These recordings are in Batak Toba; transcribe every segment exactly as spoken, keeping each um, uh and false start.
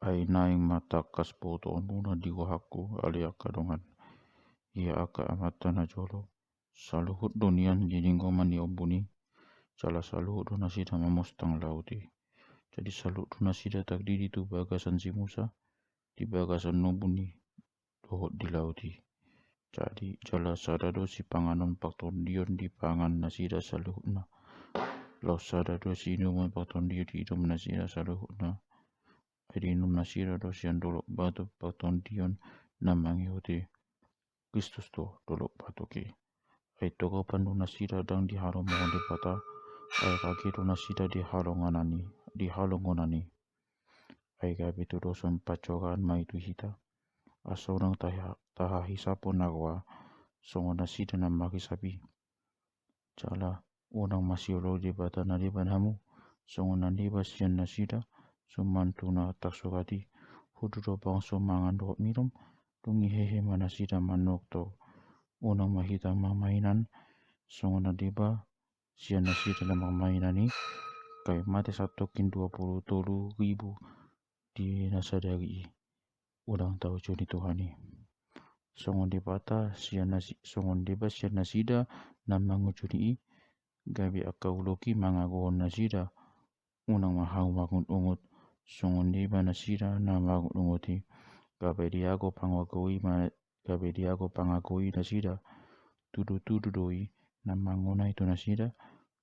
Ai naeng ma tangkas botoonmuna di gohanku ale angka dongan. Ia angka amanta na jolo, saluhut do nian di linggoman ni ombun i, jala saluhut do nasida mamostang laut i. Jadi saluhut do nasida tardidi tu bagasan si Musa, di bagasan ombun i dohot di laut i. Jadi jala sada do sipanganon partondion dipangan nasida saluhutna. Laos sada do siinumon partondion diinum nasida saluhutna. Ai diinum nasida do sian dolok batu partondion na mangihut i. Kristus do dolok batu i. Ai togopan do nasida ndang dihalomohon Debata, ai rage do nasida di halongonan i, di halongonan i. Ai gabe tudosan pansogaon ma i tu hita, asa unang taha-, tahahisapon na roa songon nasida na marhisap i. Jala unang ma sioloi Debata na deba hamu, songon na deba sian nasida, suman tu na tarsurat i: Hudu do bangso mangan dohot minum, dung i hehe ma nasida manoktok. Unang ma hita marmainan, songon na deba sian nasida na marmainan i, gabe mate santongkin dua pulu tolu ribu di na sadari i. Unang taujuni Tuhan i. Songon Debata sian nasi-, songon deba sian nasida na mangujuni i, gabe angka ulok i mangagohon nasida. Unang ma hamu mangungungut, songon deba nasida na mangungungut i, gabe diago pangago i ma-, gabe diago pangago i nasida. Tudutudu do i na mangonai tu nasida,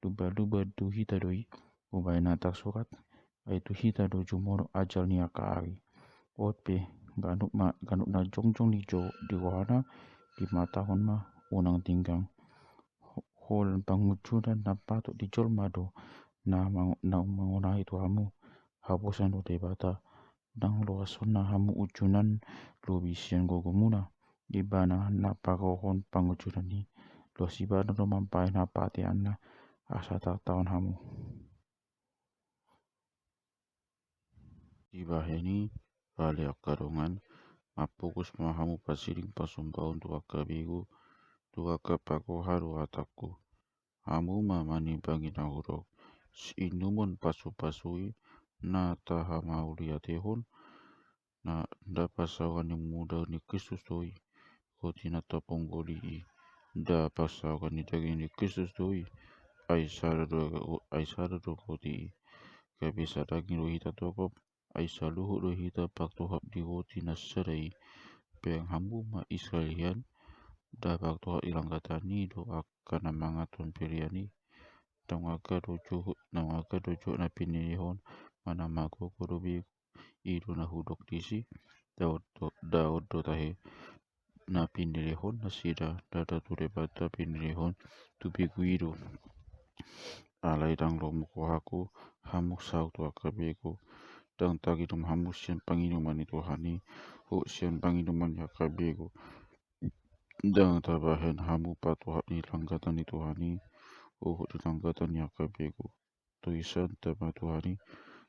lumbanlumban tu hita do i, umbahen na tarsurat: Ai tu hita do jumolo ajal ni angka ari. On pe, ganup ma-, ganup na jongjong di jo-, di rohana, dimatahon ma unang tinggang. Ho-, holan pangunjunan na patut di jolma do na mang-, na mangonai tu hamu. Haposan do Debata, ndang loashonna hamu unjunan lobi sian gogomuna. Ibana na pagohon pangunjunan i, loas ibana do mambahen hapateanna, asa tartaon hamu. Dibahen i, ale angka dongan, mampokus ma hamu pasiding pasombaon tu angka begu, tu angka pagoha do hatangku. Hamu ma manimbangi na hudok, siinumon pasupasu i na tahamauliatehon, na nda pansamotan ni muda ni Kristus do i, roti na taponggoli i, nda pansamotan ni daging ni Kristus do i, ai sada do, ai sada do roti i, gabe sadaging do hita tongtong, ai saluhut do hita partohap di roti na sada i. Bahen hamu ma Israel hian, nda partohap di langgatan i do angka na mangathon pelean i. Ndang angka do juhut, ndang angka do juhut na pinillehon, manang margogo do begu, i do na hudok disi. Nda on do, nda on do tahe na pinillehon nasida, ndada tu Debata pinillehon tu begu i do. Alai ndang lomo rohangku hamu saut tu angka begu. Ndang tanginom hamu sian panginuman ni Tuhan i, dohot sian panginuman ni angka begu. Ndang tabahen hamu partohap ni langgatan ni Tuhan i, dohot di langgatan ni angka begu. Toisanta ma Tuhan i,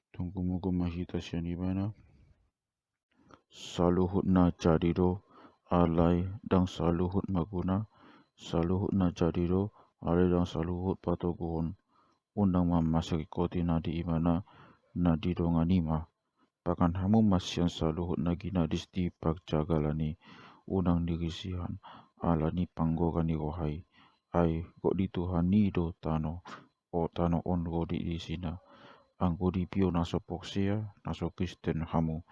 tung gumogum ma hita sian Ibana. Saluhutna jadi do, alai ndang saluhut marguna. Saluhutna jadi do, alai ndang saluhut patoguhon. Unang ma masrikoti na di Ibana, na di dongan i ma. Pangan hamu ma sian saluhut na ginadis di parjagalan i, unang nirisihan ala ni panggoran ni roha i. Ai gok di Tuhan i do tano, o tano on ro di disina. Anggo dipio na so porsea, na so Kristen hamu,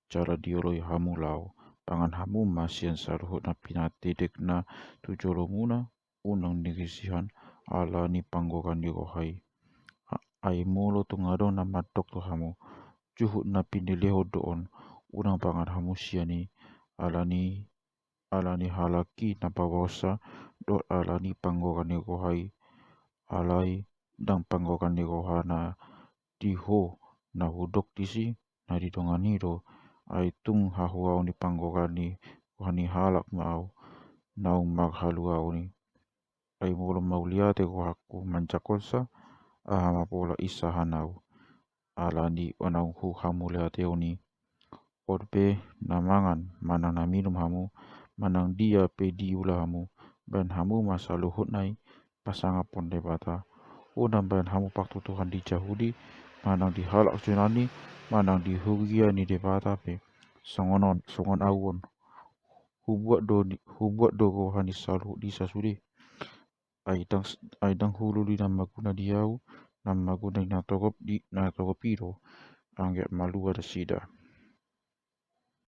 jala dioloi hamu laho, pangan hamu ma sian saluhut na pinatedekna tu jolomuna, unang nirisihan ala ni panggoran ni roha i. A-, ai molo tung adong na mandok tu hamu, juhut na pinillehon do on, unang pangan hamu sian i, ala ni, ala ni halak i na paboaonsa, dohot ala ni panggoran ni roha i. Alai ndang panggoran ni rohana di ho na hudok disi, na di dongan i do. Ai tung hahuaon ni panggoran ni roha ni halak ma ahu, naung marhaluaon i. Ai molo mauliate rohangku manjangkonsa, aha ma pola insahan ahu, ala ni naung huhamauliateon i. On pe, na mangan manang na minum hamu, manang dia pe diula hamu, bahen hamu ma saluhutna i pasangaphon Debata. Unang bahen hamu partuturan di Jahudi, manang di halak sisean i, manang di huria ni Debata pe. Songon on, songon ahu on. Hubuat do ni, hubuat do roha ni saluhut disa sude. Ai ndang, ai ndang hulului na maguna di ahu, na maguna di natorop di, natorop i do, anggiat malua nasida.